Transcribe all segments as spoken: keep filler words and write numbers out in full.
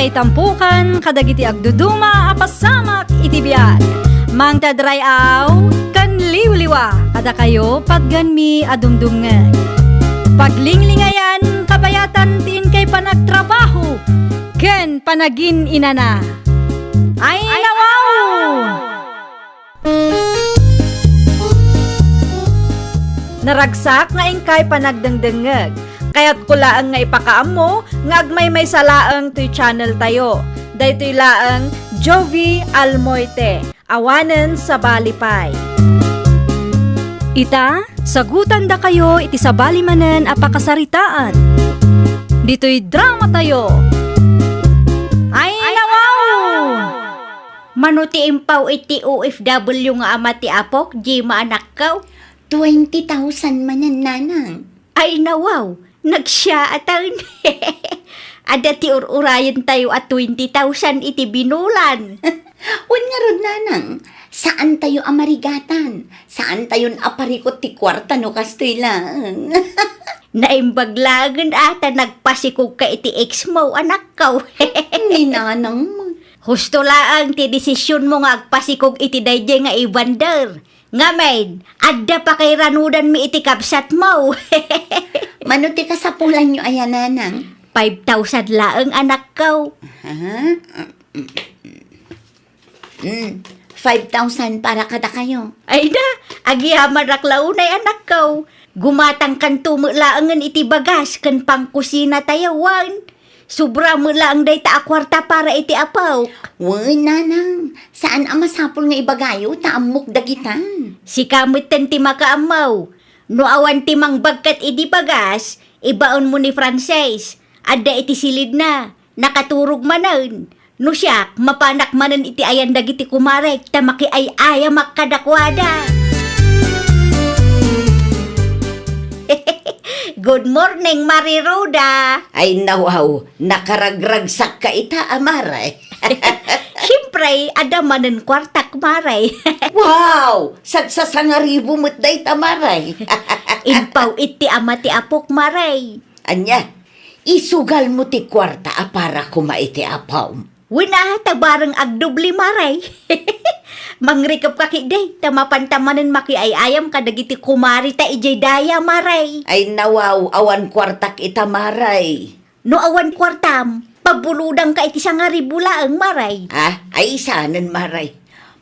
Itampukan kadagiti agduduma a pasamak iti biag. Mangted ray-aw ken liwliwa kadakayo patganmi a dumdumngeg. Paglinglingayan kabayatan ti inkay panagtrabaho ken panagin-inana. Ay, nawaw! Naragsak nga inkay panagdengdengngeg. Kayatko laeng nga ipakaammo nga agmaymaysa laeng toy channel tayo. Daytoy laeng Jovie Almoite, awanen sabali pay. Ita, sagutandakayo iti sabali manen a pakasaritaan. Ditoy drama tayo. Ay, nawaw! Mano ti impaw-it ti O F W nga ama ti apok, Gemma, anakko? Twenty thousand manen, nanang. Ay, nawaw, nagsiaatan. Adda ti ur-urayentayo a twenty thousand iti binulan. Wen ngarud, nanang, saantayo a marigatan. Saantayon a parikut ti kuarta no kastoy laeng. Naimbag laengen a ta nagpasikogka iti ex mo, anakko. Ni nanang mo. Husto laeng ti desisionmo nga agpasikog iti daydiay nga Evander. Ngamin, adda pakairanudanmi iti kabsatmo. Mano ti kasapulanyo aya, nanang? Five thousand laeng, anakko. Ha? Mm, five thousand para kadakayo. Ay na, agyamanak la unay, anakko. Gumatangkanto met laengen iti bagas ken pangkusina tayo, wen. Sobra met laeng dayta a kuarta para iti apok. Wen, nanang, saan a masapul nga ibagayo ta ammok dagitan. Sika metten ti makaammo. No awan ti mangbagkat idi bagas, ibaonmo ni Frances. Adda iti silidna, nakaturog manen. No siak, mapanak manen iti ayan dagiti kumarek ta makiay-ayamak kadakuada. Good morning, Mari Rhoda. Ay, nawaw, nakaragragsakka ita a, Mare. Siempre, adda manen kuartak, Mare. Wow! Sagsasangaribu met dayta, Mare. Impaw-it ti ama ti apok, Mare. Ania, isugalmo ti kuarta a para koma iti apom. Wen a, ta bareng agdubli, Mare. Mangrikepka ketdi, ta mapanta manen makiay-ayam kadagiti kumarita idiay daya, Mare. Ay, nawaw, awan kuartak ita, Mare. No awan kuartam, pabulodangka iti sangaribu laeng, Mare. Ah, ay, saanen, Mare.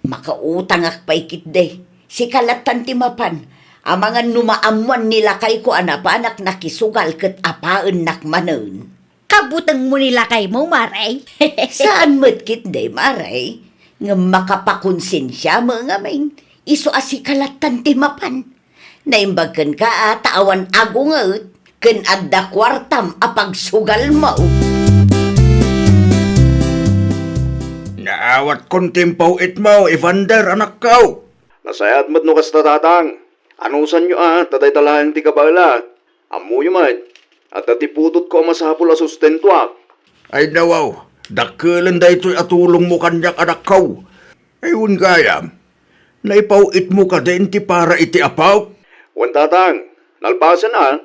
Makautangak pay ketdi. Sika lattan ti mapan. Amangan no maammoan ni lakayko a napanak nakisugal ket apaennak manen. Kabutengmo ni lakaymo, Mare. Saan met ketdi, Mare. Ngem makapakonsensiam ngamin. Isu a sika lattan ti mapan. Naimbag kenka a ta awan agunget ken adda kuartam a pagsugalmo. Naawatkon ti impaw-itmo, Evander, anakko. Nasayaat met no kasta, tatang. Anusanyo a, ta dayta laeng ti kabaela. Ammoyo met, adda ti putotko a masapul a sustentoak. Ay, nawaw, dakkelen daytoy a tulongmo kaniak, anakko. Ay, wen gayam, naipaw-itmo kadin ti para iti apok? Wen, tatang, nalpasen a.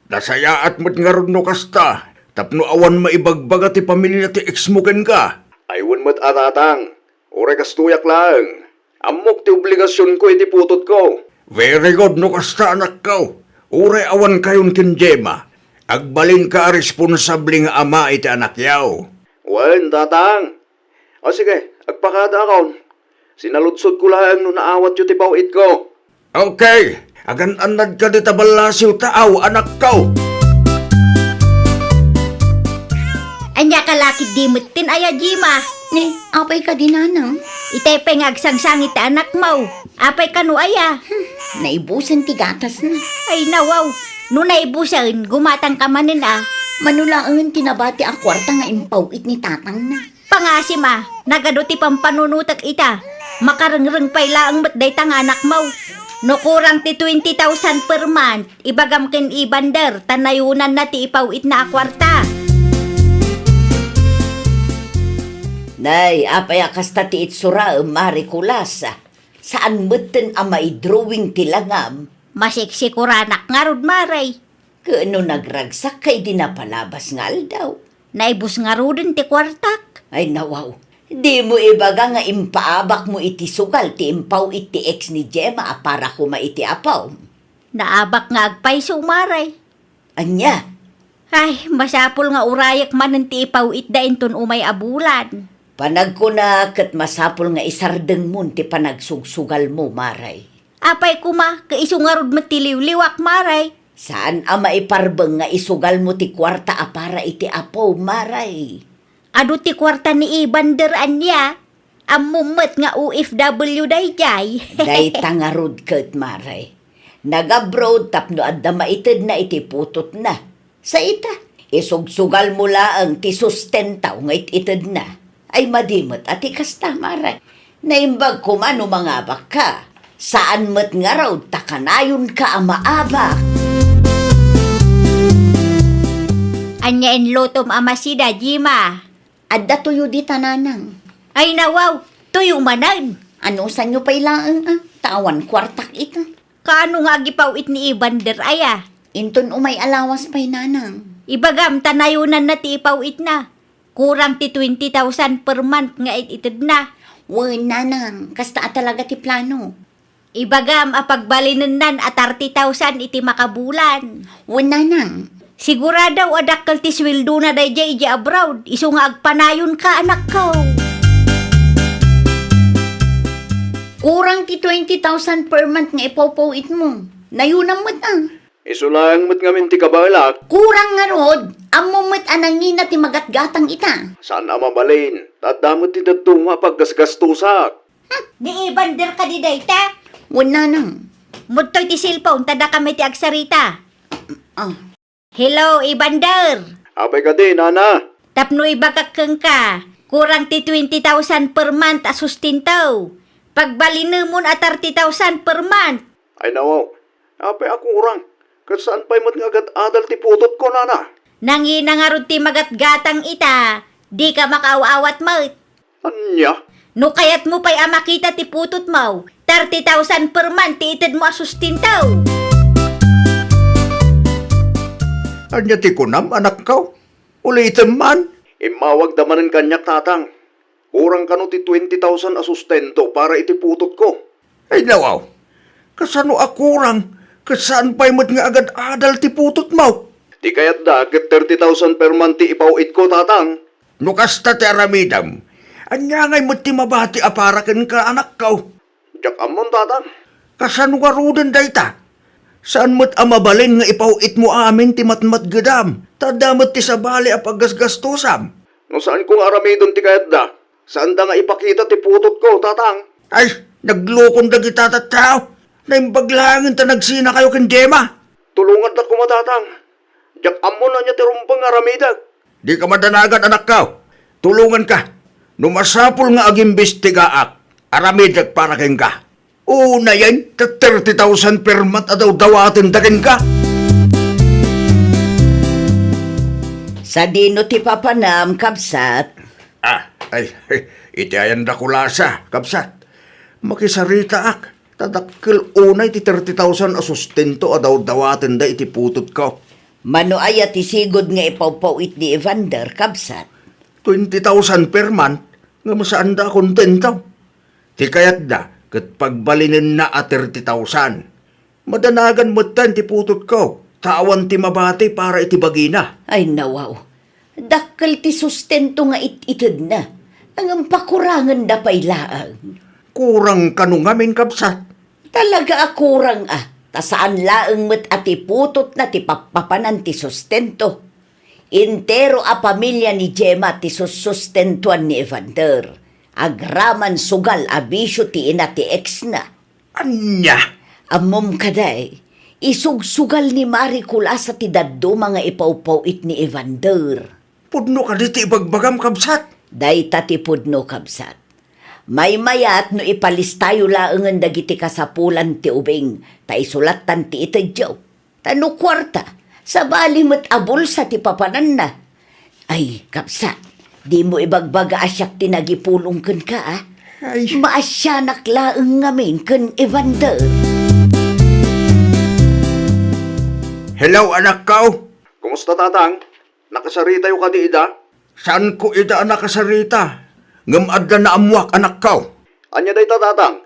Nasayaat met ngarud no kasta, tapno awan maibagbaga ti pamilia ti ex mo kenka. Ay, wen met a, tatang, uray kastoyak laeng. Ammok ti obligasionko iti putotko. Very good no kasta, anakko. Uray awankayon ken Gemma, agbalinka a responsable nga ama iti anakyo. Wen, tatang. O sige, agpakadaakon. Sinaludsodko laeng no naawatyo ti paw-itko. Okay, agan-annadka dita ballasiw taaw, anakko. Ania ka la ketdi metten aya, Gemma? Ni, apay kadi, nanang? Itay pay nga agsangsangit ti anakmo. Apay kano aya? Hmm, naibusen ti gatasna. Ay, nawaw. No naibusen, gumatangka manen a. Mano laengen ti nabati a kuarta nga impaw-it ni tatangna. Pangasim a, nagadu ti pampanunotek ita. Makarengreng pay laeng met dayta nga anakmo. No kurang ti twenty thousand per month, ibagam ken Evander, ta nayonanna ti ipaw-itna a kuarta. Nay, apay a kasta ti itsuram, Mari Kulas? Saan metten a maidrawing ti langam? Masiksikuranak ngarud, Mare. Ken no nagragsakka idi napalabas nga aldaw? Naibus ngaruden ti kuartak. Ay, nawaw. Dimo ibaga nga impaabakmo iti sugal ti impaw-it ti ex ni Gemma a para koma iti apom. Naabak nga agpayso, Mare. Ania? Ay, masapul nga urayek manen ti ipaw-itda inton umay a bulan. Panagkuna ket masapul nga isardengmon ti panagsugsugalmo, Mare. Apay koma, ket isu ngarud met ti liwliwak, Mare. Saan a maiparbeng nga isugalmo ti kuarta a para iti apo, Mare. Adu ti kuarta ni Evander ania? Ammom met nga O F W daydiay. Dayta ngarud ket, Mare. Nag-abroad tapno adda maitedna iti putotna. Sa ita, isugsugalmo laeng ti sustentaw nga it-itedna. Ay, madi met a ti kasta, Mare. Naimbag koma no mangabakka. Saan met ngarud ta kanayonka a maabak. Ania inlutom a masida, Gemma? Adda tuyo dita, Nanang. Ay, nawaw, tuyo manen. Anusanyo pay laeng, a? Ta awan kuartak ita. Kaano nga agipaw-it ni Evander aya? Inton umay a lawas pay, Nanang. Ibagam ta nayonanna ti ipaw-itna. Kurang ti twenty thousand per month nga it-itedna. Wen, Nanang, kasta a talaga ti plano. Ibagam a pagbalinennan a thirty thousand iti makabulan. Wen, Nanang. Sigurado a dakkel ti suweldona daydiay idiay abroad, isu nga agpanayonka, anakko. Kurang ti twenty thousand per month nga ipawpaw-itmo. Nayonam met, a. Isu laeng met ngamin ti kabaelak. Kurang ngarud, ammom met a nangina ti magatgatang ita. Saan a mabalin, ta adda met ti dadduma a paggasgastosak. Hmm, ni Evander kadi dayta? Wen, Nanang. Mudtoy ti cellphone, ta dakami ti agsarita. Ah. Hello, Evander. Apay kadi, Nana? Tapno ibagak kenka, kurang ti twenty thousand per month a sustento. Pagbalinemon a thirty thousand per month. Ay, nawaw. Apay a kurang? Ket saan pay met nga agad-adal ti putotko, Nana? Nangina ngarud ti magatgatang ita, dika makaaw-awat met. Ania? No kayatmo pay a makita ti putotmo, thirty thousand per month ti itedmo a sustento. Ania ti kunam, anakko? Ulitem man. Immawagda manen kaniak, Tatang. Kurang kano ti twenty thousand a sustento para iti putotko. Ay, nawaw. Kasano a kurang? Ket saan pay met nga agad-adal ti putotmo? Ti kayatda ket thirty thousand per month ti ipaw-itko, Tatang. No kasta ti aramidem, ania ngay met ti mabati a para kenka, anakko? Diak ammon, Tatang. Kasano ngaruden dayta? Saan met a mabalin nga ipaw-itmo amin ti matmatgedam, ta adda met ti sabali a paggasgastosam. No saanko nga aramiden ti kayatda, saanda nga ipakita ti putotko, Tatang. Ay, naglukon dagita a tattao. Naimbag laengen ta nagsinakayo ken Gemma. Tulongandak koma, Tatang. Diak ammon ania ti rumbeng nga aramidek. Dika madanagan, anakko. Tulonganka. No masapul nga agimbestigaak, aramidek para kenka. Unayen, ta thirty thousand per month a dawdawatenda kenka. Sadino ti papanam, kabsat? Ah, ay, iti ayan da kulasa, kabsat. Makisaritaak, ta dakkel unay ti thirty thousand a sustento a dawdawatenda iti putotko. Mano aya ti sigud nga ipawpaw-it ni Evander, kabsat? Twenty thousand per month, ngem saanda a kontento. Ti kayatda ket pagbalinenna a thirty thousand. Madanagan metten ti putotko, ta awan ti mabati para iti bagina. Ay, nawaw. Dakkel ti sustento nga it-itedna. Ngem pakurangenda pay laeng. Kurang kano ngamin, kabsat? Talaga a kurang a, ta saan laeng met a ti putotna ti pappapanan ti sustento. Entero a pamilia ni Gemma ti sussustentuan ni Evander, agraman sugal a bisio ti ina ti ex-na. Ania? Ammom kadi, isugsugal ni Mari Kulasa ti dadduma nga ipawpaw-it ni Evander. Pudno kadi ti ibagbagam, kabsat? Dayta ti pudno, kabsat. Maymayat no ipalistayo laengen dagiti kasapulan ti ubing, ta isulattan ti itedyo. Ta no kuarta, sabali met a bulsa ti papananna. Ay, kabsat, dimo ibagbaga a siak ti nagipulong kenka, a? Ay. Maasianak laeng ngamin ken Evander. Hello, anakko. Kumusta, Tatang? Nakasaritayo kadi ida? Saanko ida a nakasarita, ngem adda naammoak, anakko. Ania dayta, Tatang?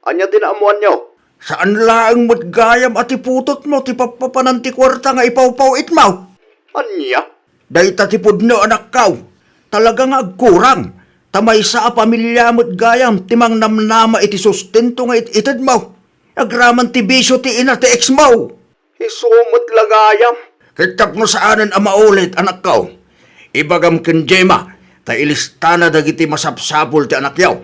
Ania ti naammoanyo? Saan laeng met gayam a ti putotmo ti pappapanan ti kuarta nga ipawpaw-itmo. Ania? Dayta ti pudno, anakko. Talaga nga agkurang. Ta maysa a pamilia met gayam ti mangnamnama iti sustento nga it-itedmo. Agraman ti bisio ti ina ti ex-mo. Isu met la gayam. Ket tapno saanen a maulit, anakko, ibagam ken Gemma ta ilistana dagiti masapsapul ti anakyo.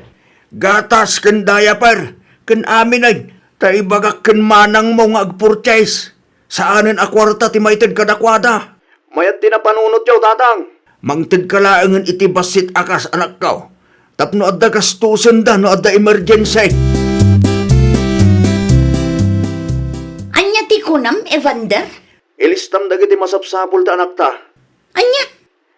Gatas ken diaper ken aminen ta ibagak ken manangmo nga agpurchase. Saanen a kuarta ti maited kadakuada. Mayat ti napanunotyo, Tatang. Mangtedka laengen iti bassit a kas, anakko, tapno adda gastosenda no adda emergency. Ania ti kunam, Evander? Ilistam dagiti masapsapul ti anakta. Ania?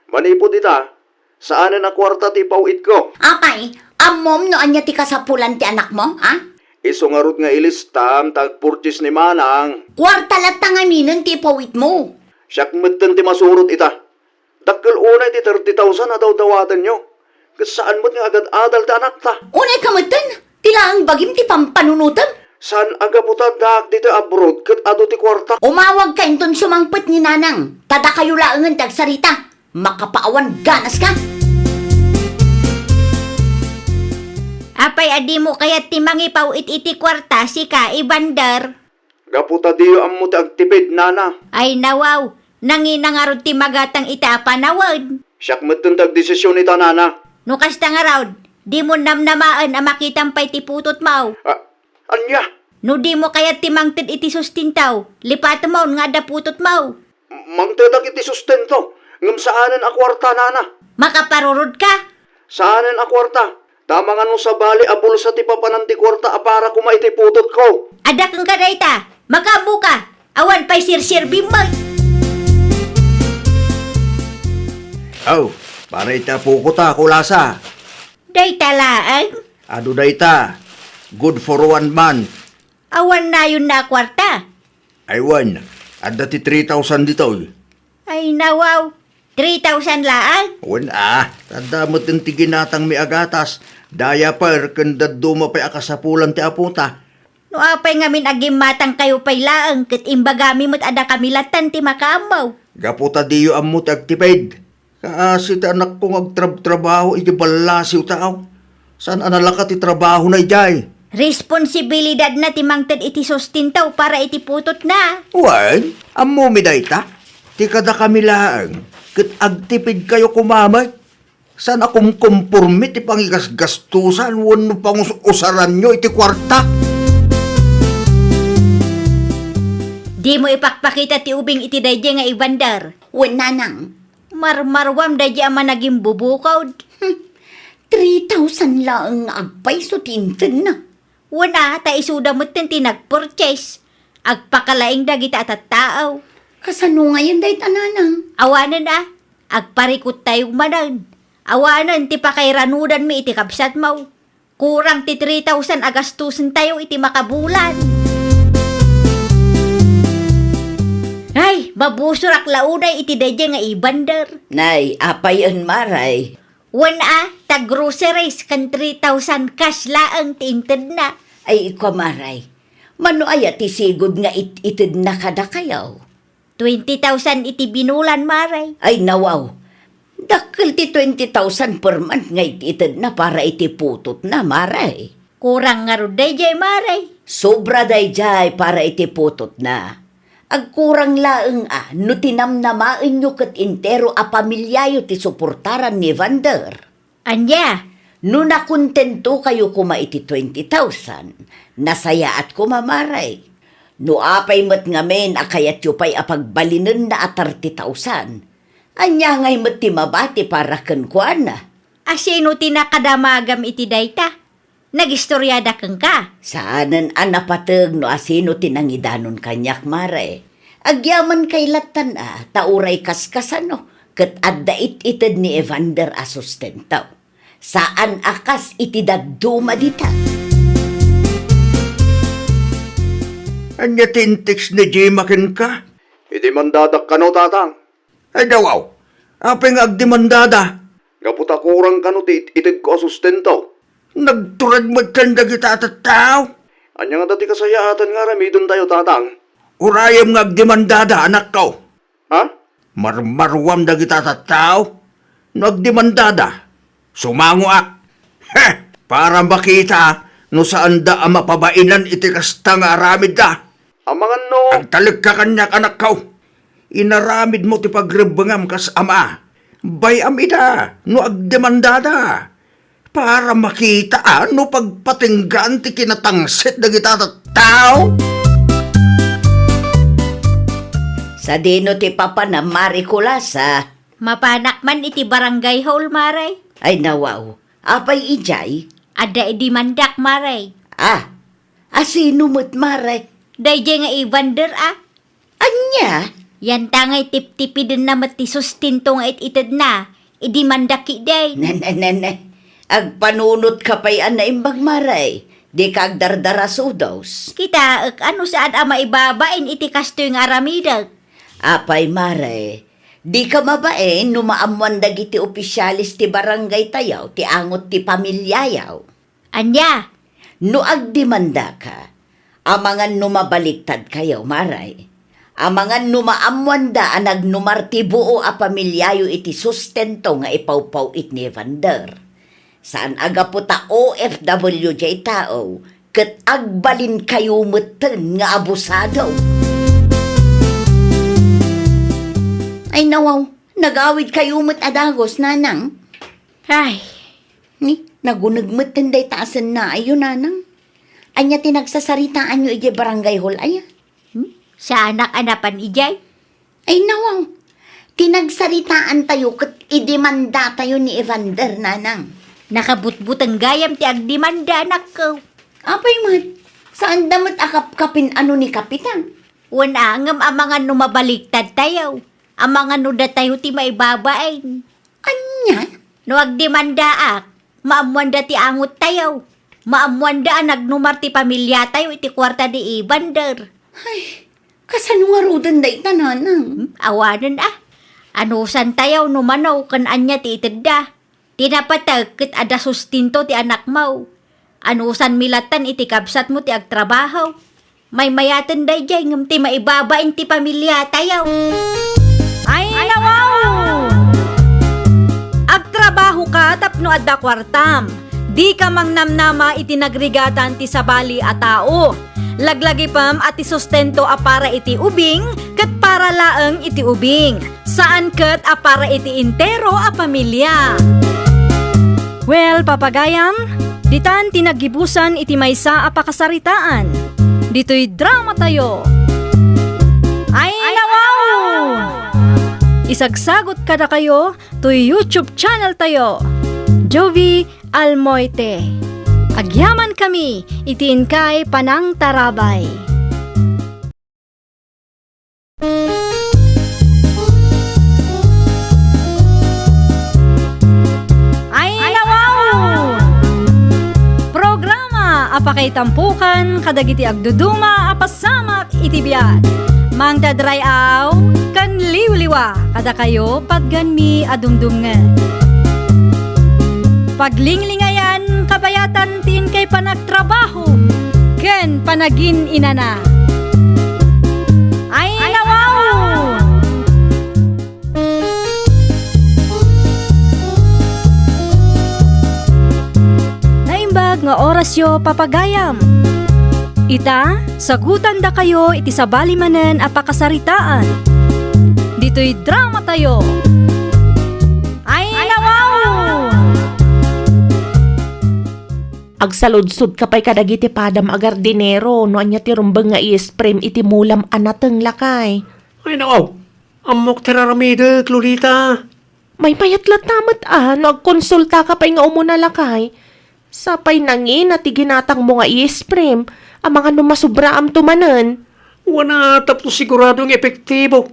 Manipud ita, saanen a kuarta ti ipaw-itko. Apay, ammom no ania ti kasapulan ti anakmo, a? Isu ngarud nga ilistam ta agpurchase ni Manang. Kuarta latta ngaminen ti ipaw-itmo. Siak metten ti masurot ita. Dakkel unay ti thirty thousand a dawdawatenyo. Ket saan met nga agad-adal ti anakta. Unay ka metten? Ti laeng bagim ti pampanunotem? Saan a gapu ta addaak ditoy abroad ket adu ti kuarta. Umawagka inton sumangpet ni Nanang, ta dakayo laengen ti agsarita. Makapaawan ganaska. Apay a dimo kayat ti mangipaw-it iti kuarta, sika, Evander? Gapu ta diyo ammo ti agtipid, nana. Ay, nawaw. Nangina ngarud ti magatang ita a panawen. Siak metten ti agdesisyon ita, nana. No kasta ngarud, dimo namnamaen a makitam pay ti putotmo. A-, ania? No dimo kayat ti mangted iti sustento, lipatemon nga adda putotmo. M-, mangtedak iti sustento, ngem saanen a kuarta, nana. Makaparurodka? Saanen a kuarta. Ta amangan no sabali a bulsa ti papanan ti kuarta a para koma iti putotko. Adda kenka dayta. Makaammoka. Awan pay sirsirbim met. Aw, para iti apoko ta, kulasa. Dayta laeng? Adu dayta. Good for one month. Awan nayonna a kuarta? Ay wen, adda ti three thousand ditoy. Ay, nawaw. Three thousand laeng? Wen a, adda met ti ginatangmi a gatas, diaper, ken dadduma pay a kasapulan ti apota. No apay ngamin a gimmatangkayo pay laeng ket imbagami met a dakami lattan ti makaammo. Gapu ta diyo ammo ti agtipid. Kaasi ti anakko nga agtrabtrabaho iti ballasiw tao. Saan a nalaka ti trabahona idiay. Responsibilidadna ti mangted iti sustento para iti putotna. Wen, ammomi dayta? Ti kadakami laeng, ket agtipidkayo koma met. Saan a kumkomporme ti pangigasgastosan wenno pangus-usaranyo iti kuarta. Dimo ipakpakita ti ubing iti daydiay nga Evander. Wen, nanang. Marmaruam daydiay a managimbubukod. Hmm. Three thousand laeng nga agpayso ti intedna. Wen a, ta isuda metten ti nagpurchase. Agpakalaing dagita a tattao. Kasano ngayen dayta, nanang? Awanen a, agparikuttayo manen. Awanen ti pakairanudanmi iti kabsatmo. Kurang ti three thousand a gastosentayo iti makabulan. Ay, mabusorak la unay iti daydiay nga Evander. Nay, apayen, maray? Wen a, ta groceries ken three thousand cash laeng ti intedna. Ay, ikua, maray. Mano aya ti sigud nga it-itedna kadakayo? Twenty thousand iti binulan, maray. Ay, nawaw. Dakkel ti twenty thousand per month nga it-itedna para iti putotna, maray. Kurang ngarud daydiay, maray. Sobra daydiay para iti putotna. Agkurang laeng a no tinamnamaenyo ket entero a pamiliayo ti suportaran ni Evander. Ania? No nakontentokayo koma iti twenty thousand, nasayaat koma, maray. No apay met ngamin a kayatyo pay a pagbalinenna a thirty thousand, ania ngay met ti mabati para kenkuana? A sino ti nakadamagam iti dayta? Nagistoriada kenka? Saanen a napateg no asino ti nangidanon kaniak, maray. Agyaman kay lattan a, ta uray kaskasano, ket adda it-ited ni Evander a sustento. Saan a kas iti dadduma dita. Ania ti inteks ni Gemma kenka? Idi mandadak kano, tatang. Ay, dawaw. Apay nga agdemandada? Gapu ta kurang kano ti it-, itedko a sustento. Nagturag met kan dagita a tattao. Ania ngata ti kasayaatan nga aramidentayo, Tatang? Urayem nga agdemandada, anakko. Ha? Marmaruam dagita a tattao. No agdemandada, sumangoak. Heh! Para makita no saanda a mapabainan iti kasta nga aramidda. Amangan no... Agtalekka kaniak, anakko. Inaramidmo ti pagrebbengam kas ama. Bay-am ida no agdemandada. Para makita a no pagpatinggaan ti kinatangsit dagita a tattao. Sadino ti papanam, Mare Kulasa? Mapanak man iti barangay hall, Mare. Ay, nawaw. Apay idiay? Adda idimandak, Mare. Ah, a sino met, Mare? Daydiay nga Evander, a. Ania? Yanta ngay tiptipidenna met ti sustento nga it-itedna. Idimanda ketdi. Ne, ne, ne, ne. Agpanunotka pay a naimbag, Mare. Dika agdardarasudos. Kitaek a no saan a maibabain iti kastoy nga aramidek. Apay, Mare, dika mabain no maammoan dagiti opisiales ti barangaytayo ti angot ti pamiliayo. Ania? No agdemandaka, amangan no mabaliktadkayo, Mare. Amangan no maammoanda a nagnumar ti buo a pamiliayo iti sustento nga ipawpaw-it ni Evander. Saan a gapu ta O F W diay tao, ket agbalinkayo metten nga abusado. Ay, nawaw, nagawidkayo met a dagus, Nanang. Ay. Ni, naguneg metten dayta a sennaayo, Nanang. Ania ti nagsasaritaanyo idiay barangay hall aya? Hmm? Saanak a napan idiay? Ay, nawaw. Ti nagsaritaantayo ket idemandatayo ni Evander, Nanang. Nakabutbuteng gayam ti agdemanda, anakko. Apay met, saanda met a kapkapin a no ni Kapitan? Wen a, ngem amangan no mabaliktadtayo. Amangan no datayo ti maibabain. Ania? No agdemandaak, maammoanda ti angottayo. Maammoanda a nagnumar ti pamiliatayo iti kuarta ni Evander. Ay, kasano ngaruden dayta, Nanang? Hmm, awanen a. Anusantayo no mano ken ania ti itedda. Ti napatek ket adda sustento ti anakmo. Anusanmi lattan iti kabsatmo ti agtrabaho. Maymayaten daydiay ngem ti maibabain ti pamiliatayo. Ay, nawaw! Agtrabahoka tapno adda kuartam. Dika mangnamnama iti nagrigatan ti sabali a tao. Laglagipem a ti sustento a para iti ubing ket para laeng iti ubing. Saan ket a para iti entero a pamilya. Well, papagayam, ditan ti naggibusan iti maysa a pakasaritaan. Ditoy dramatayo. Ay, nawaw! Isagsagot kadakayo toy YouTube channeltayo, Jovie Almoite. Agyamankami iti inkay panangtarabay. Ay, nawaw! Programa a pakaitampokan kadagiti agduduma a pasamak iti biag. Mangted ray-aw ken liwliwa kadakayo patgenmi a dumdumngeg. Paglinglingayan, kabayatan ti inkay panagtrabaho ken panagin-inana. Ay, nawaw! Naimbag nga orasyo, papagayam. Ita, sagutandakayo iti sabali manen a pakasaritaan. Ditoy dramatayo. Ay, nawaw! Agsaludsodka pay kadagiti padam a gardinero no ania ti rumbeng nga i-spray iti mulam a nateng, lakay. Ay, nawaw! Ammok ti raramidek, Lolita. Maymayat latta met a no agkonsultaka pay nga umuna, lakay. Sapay nangina ti ginatangmo nga i-spray, amangan no masubraamto manen. Wen a, tapno sigurado nga epektibo.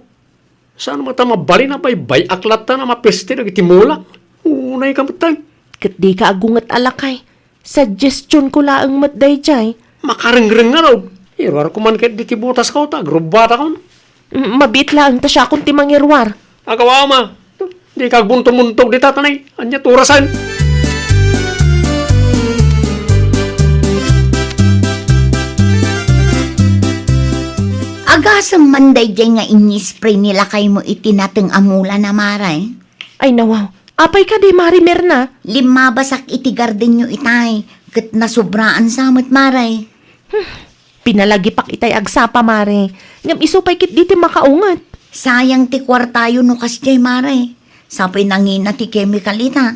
Saan met a mabalin a baybay-ak latta a mapeste dagiti mulak. Unayka met, tay. Ket dika agunget a lakay. Suggestionko laeng met daydiay. Makarengreng ngarud. Iruarko man ket diti botasko ta agrubbatakon. Mm, mabiit laeng ta siakon ti mangiruar. Agaw, ama. Dika agbuntog-buntog dita, tanay. Ania ti orasen? Agasem man daydiay nga inyspray ni lakaymo iti nateng a mulana, Mare. Ay, nawaw. Apay kadi, Mare Mirna? Limmabasak iti gardenyo itay, ket nasobraan sa met, Mare. Hmm. Pinalagipak itay agsapa, Mare. Ngem isu pay ketdi ti makaunget. Sayang ti kuartayo no kasdiay, Mare. Sapay nangina ti kemikal ita.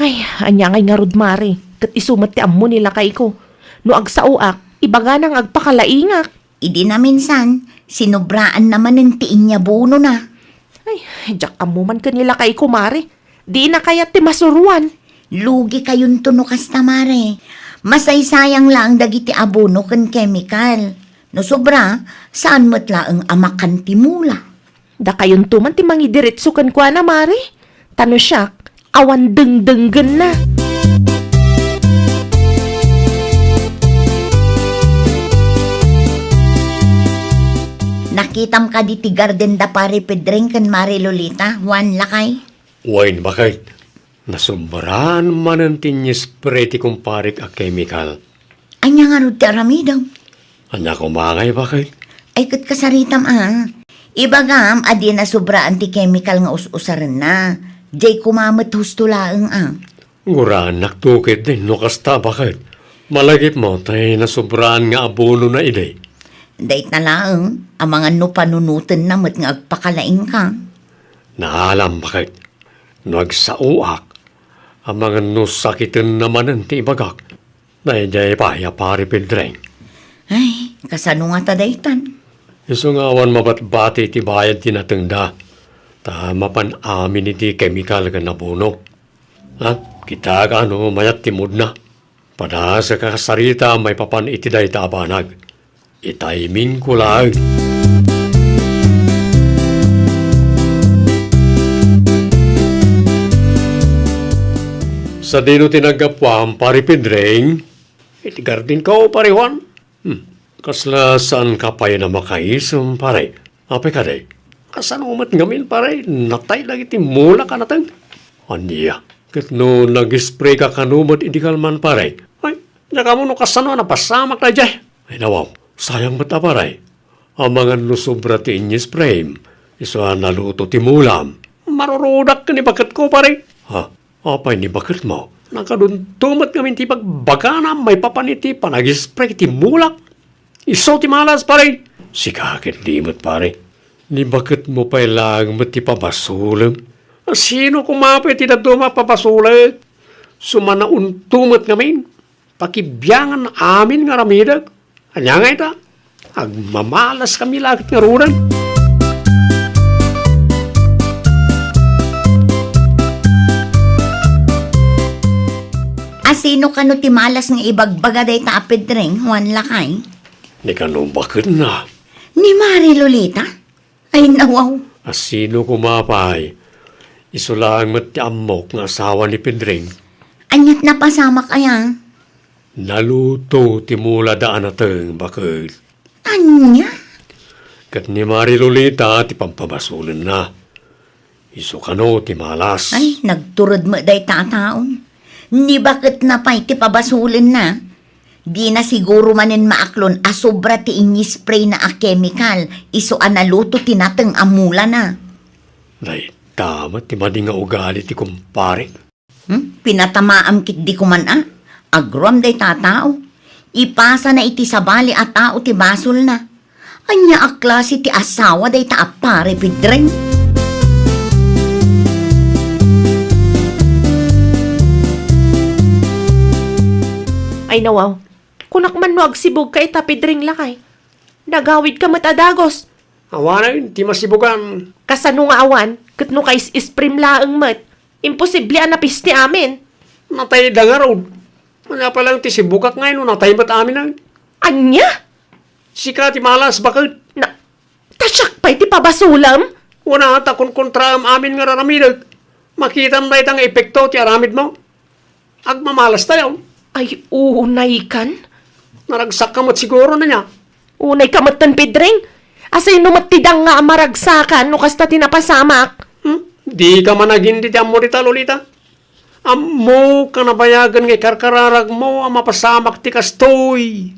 Ay, ania ngay ngarud, Mare? Ket isu met ti ammo ni lakayko. No agsaoak, ibagana nga agpakalaingak. Idi naminsan, sinobraanna manen ti inyabunona. Ay, diak ammo man ken ni lakayko, Mare. Dina kayat ti masuroan. Lugi kayonto no kasta, Mare. Masaysayang laeng dagiti abono ken kemikal. No sobra, saan met laeng a makan ti mula. Dakayonto man ti mangidiretso kenkuana, Mare. Ta no siak, awan dengdenggenna. Nakitam kadi ti garden da Pare Pedreng ken Mare Lolita, Juan, lakay? Wen, baket. Nasobraan manen ti inyspray ti kumparek a kemikal. Ania ngarud ti aramidem? Ania koma ngay, baket? Ay, ket kasaritam a. Ibagam a di nasobraan ti kemikal nga us-usarenna. Diay koma met husto laeng a. Guraennakto ketdi no kasta, baket. Malagipmo tay nasobraan nga abonona idi. Dayta laeng, amangan no panunotenna met nga agpakalaingka. Naalam, baket. No agsaoak, amangan no sakitenna manen ti ibagak. Daydiay pay a Pare Pedreng. Ay, kasano ngata daytan? Isu nga awan mabatbati ti bayad ti natengda, ta mapan amin iti kemikal ken abono. Ha? Kitak no mayat ti moodna. Padasek a kasarita maipapan iti dayta a banag. Itimingko laeng. Sadino ti naggapuam, Pare Pedreng? Iti gardenko, Pare Juan. Hmm. Kasla saanka pay a makaisem, pare? Apay kadi? Kasano met ngamin, pare? Natay dagiti mulak a nateng. Ania? Ket no nag-spray ka kano met idi kalman, pare? Ay, diak ammo no kasano a napasamak daydiay. Ay, nawaw, sayang met a, pare. Amangan no sobra ti inyisprayem, isu a naluto ti mulam. Marurudak ken ni baketko, pare. Ha? Apay ni baketmo? Nakadunto met ngamin ti bagbagana maipapan iti panag-spray ti mulak. Isu ti malas, pare. Sika ketdi met, pare. Ni baketmo pay laeng met ti pabasolem. Sino koma pay ti dadduma a pabasolek? Sumanaunto met ngamin. Pakibiangan amin nga aramidek. Ania ngay ta? Agmamalas kami la ket ngaruden. A sino kano ti malas nga ibagbaga dayta a Pedreng, Juan, lakay? Ni kano baketna? Ni Mari Lolita? Ay, nawaw. A sino koma pay? Isu laeng met ti ammok nga asawa ni Pedreng. Aniat napasamak aya? Naluto ti mulada a nateng, baket. Ania? Ket ni Mari Lolita ti pampabasolenna. Isu kano ti malas. Ay, nagtured met dayta a tao. Ni baketna pay ti pabasolenna. Dina siguro manen maaklon a sobra ti inyisprayna a kemikal isu a naluto ti nateng a mulana. Dayta met ti madi nga ugali ti kumpare. Hmm? Pinatamaam ketdi koman a. Agruam dayta a tao. Ipasana iti sabali a tao ti basolna. Ania a klase ti asawa dayta a Pare Pedreng? Ay, nawaw. Kunak man no agsibugka ita, Pedreng, lakay. Nagawidka met a dagus. Awanen ti masibugan. Kasano nga awan? Ket no kais-isprayem laeng met, imposible a napis ti amin. Natayda ngarud. Ania pay laeng ti sibugak ngay no natay met aminen? Ania? Sika ti malas, baket. Na, ta siak pay ti pabasolem? Wen a, ta kunkontraem amin nga raramidek. Makitam dayta nga epekto ti aramidmo. Agmamalas tayo. Ay, unaykan? Naragsakka met siguro, ania? Unayka metten, Pedreng? Asino met ti danga a maragsakan no kasta ti napasamak? Hmm? Dika man agin ti ammo dita, Lolita. Ammok a nabayagen nga ikarkararagmo a mapasamak ti kastoy.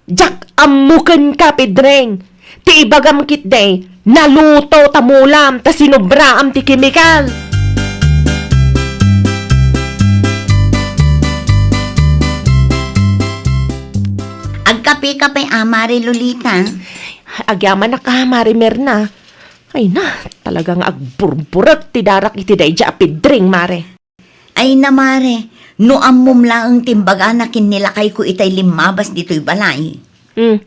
Diak ammo kenka, Pedreng. Ti ibagam ketdi, naluto ta mulam ta sinubraam ti kemikal. Agkape-kape a, Mare Lolita. Agyamanak a, Mare Merna. Ay na, talaga nga agburburek ti darak iti daydiay a Pedreng, Mare. Ay na, Mare, no ammom laeng ti imbagana ken ni lakayko itay limmabas ditoy balay. Hmm.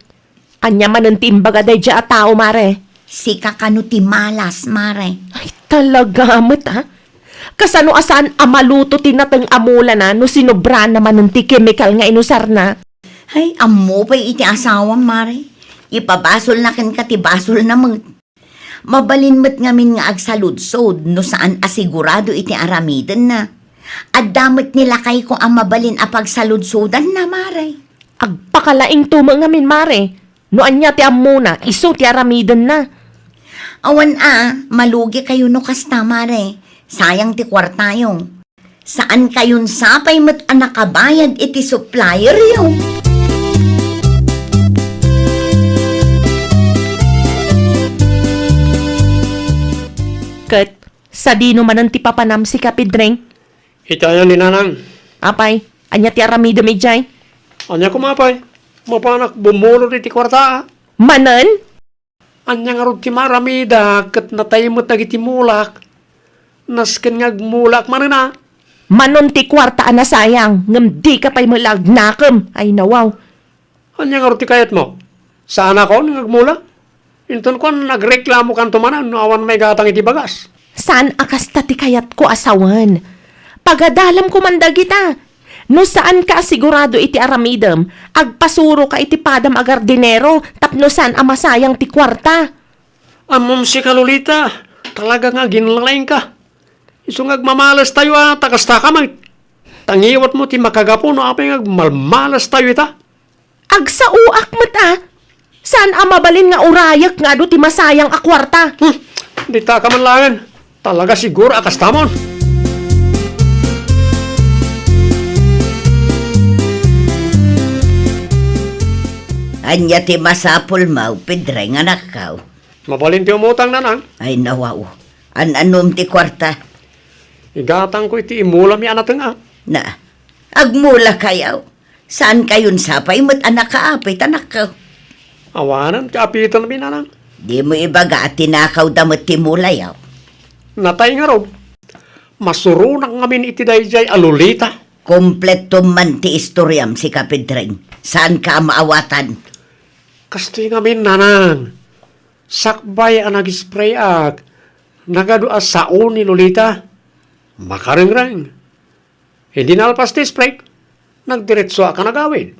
Ania manen ti imbaga daydiay a tao, Mare? Sika kano ti malas, Mare. Ay, talaga met, a? Kasano a saan a maluto ti nateng a mulana no sinubrana manen ti kemikal nga inusarna? Ay, ammo pay iti asawam, Mare. Ipabasolna kenka ti basolna met. Mabalin met ngamin nga agsaludsod no saan a sigurado iti aramidenna. Adda met ni lakayko a mabalin a pagsaludsodanna, Mare. Agpakalaingto met ngamin, Mare. No ania ti ammona, isu ti aramidenna. Awan a, malugikayo no kasta, Mare. Sayang ti kuartayo. Saankayon sapay met a nakabayad iti supplieryo. Ket sadino manen ti papanam, sika Pedreng? Iti ayan ni Nanang. Apay, ania ti aramidem idiay? Ania koma pay? Mapanak bumulod iti kuarta, a? Manen? Ania ngarud ti maaramidak ket natay met dagiti mulak? Nasken nga agmulak manen a. Manon ti kuarta a nasayang, ngem dika pay met la agnakem. Ay, nawaw. Ania ngarud ti kayatmo? Saanakon nga agmula? Inton kuan, nagreklamo kanto manen no awan maigatang iti bagas. Saan a kasta ti kayatko a sawen. Pagadalam koman dagita. No saanka a sigurado iti aramidem, agpasuroka iti padam a gardinero tapno saan a masayang ti kuarta. Ammom sika, Lolita, talaga nga aginlalaingka. Isu nga agmamalastayo a ta kastaka met. Ta ngiwatmo ti makagapu no apay nga agmalmalastayo ita. Agsaoak met a. Saan a mabalin nga urayek nga adu ti masayang a kuarta? Hmm, ditaka man laeng. Talaga siguro a kastamon. Ania ti masapulmo, Pedreng, anakko? Mabalin ti umutang, Nanang. Ay, nawaw. An-anom ti kuarta? Igatangko iti imulami a nateng a. Na, agmulakayo. Saankayon sapay met a nakaapit, anakko? Awanen ti apitenmi, Nanang. Dimo ibaga a tinakawda met ti mulayo. Natay ngarud. Masuronak ngamin iti daydiay a Lolita. Kompletom man ti istoriam, sika Pedreng. Saanka a maawatan. Kastoy ngamin, Nanang. Sakbay a nag-sprayak, nagadu a sao ni Lolita. Makarengreng. Idi nalpas ti spray, nagdiretsoak a nagawid.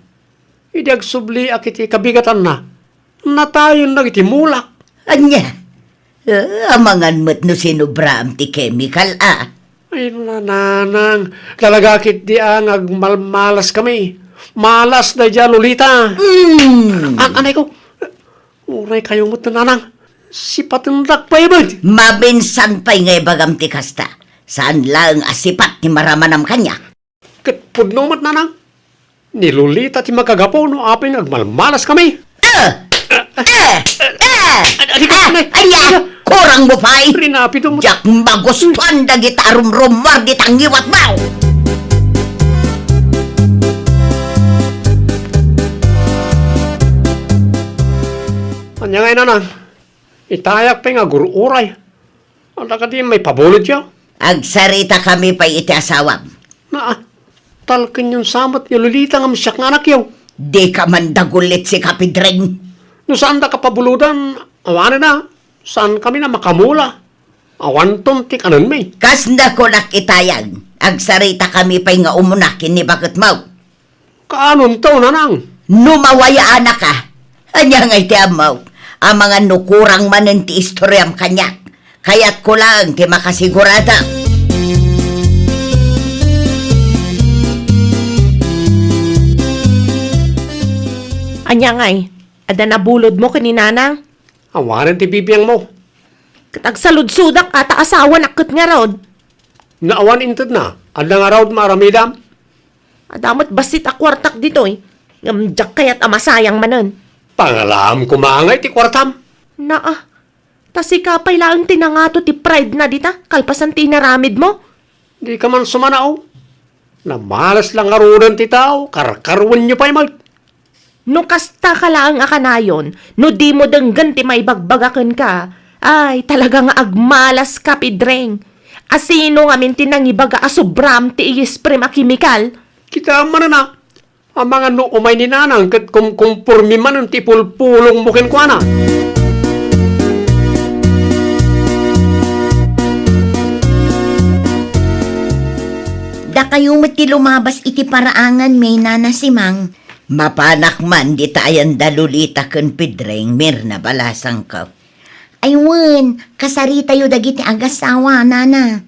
Idi agsubliak iti kabigatanna, natayen dagiti mulak. Ania? Ah, amangan met no sinubraam ti kemikal, a. Ay, Nanang, talaga ketdi a nga agmalmalas kami. Malas daydiay a Lolita. Mm. An-, anay ko, uray kayo met, Nanang. Sipatendak pay met. Maminsan pay nga ibagam ti kasta. Saan laeng a sipat ti maramanam kaniak. Ket pudno met, Nanang. Ni Lolita ti makagapu no apay nga agmalmalas kami. Ah! Ah! Ah! Ah! Ania? Kurangmo pay? Rinapito mo. Diak magustuan dagita a rumrumuar dita ngiwatmo. Ania ngay, Nanang? Itayak pay nga agur-uray. Adda kadi maipabulodyo? Agsaritakami pay iti asawam. Naa, talkenyon sa met ni Lolita ngem siak nga anakyo. Dika man dagullit, sika Pedreng. No saandaka pabulodan, awanen a, saankami a makamula. Awanton ti kanenmi. Kasna kunak, itayag, agsaritakami pay nga umuna ken ni baketmo. Kaanonto, Nanang? No mawayaanaka, ania ngay ti ammok? Amangan no kurang manen ti istoriam kaniak, kayatko laeng ti makasigurado. Ania ngay? Adda nabulodmo ken ni Nanang? Awanen ti bibiangmo. Ket agsaludsodak a ta asawanak ket ngarud. Naawan intedna, adda ngarud maaramidam? Adda met bassit a kuartak ditoy, ngem diak kayat a masayang manen. Pangalaam koma ngay ti kuartam. Naa, ta sika pay laeng ti nangato ti pride na dita, kalpasan ti inaramidmo. Dika man sumanao. Namalas la ngaruden ti tao, karkaruenyo pay met. No kasta ka laeng a kanayon, no dimo denggen ti maibagbaga kenka, ay, talaga nga agmalas ka, Pedring. Asino ngamin ti nangibaga a sobram ti iisprem a kemikal? Kitaem manen a, amangan no umay ni Nanang ket kumkumpormi manen ti ipulpulongmo kenkuana. Dakayo met ti lumabas iti paraangan, mi, Nana Simang. Mapanak man dita ayan da Lolita ken Pedring, Mirna, balasangko. Ay wen, kasaritayo dagiti agasawa, Nana.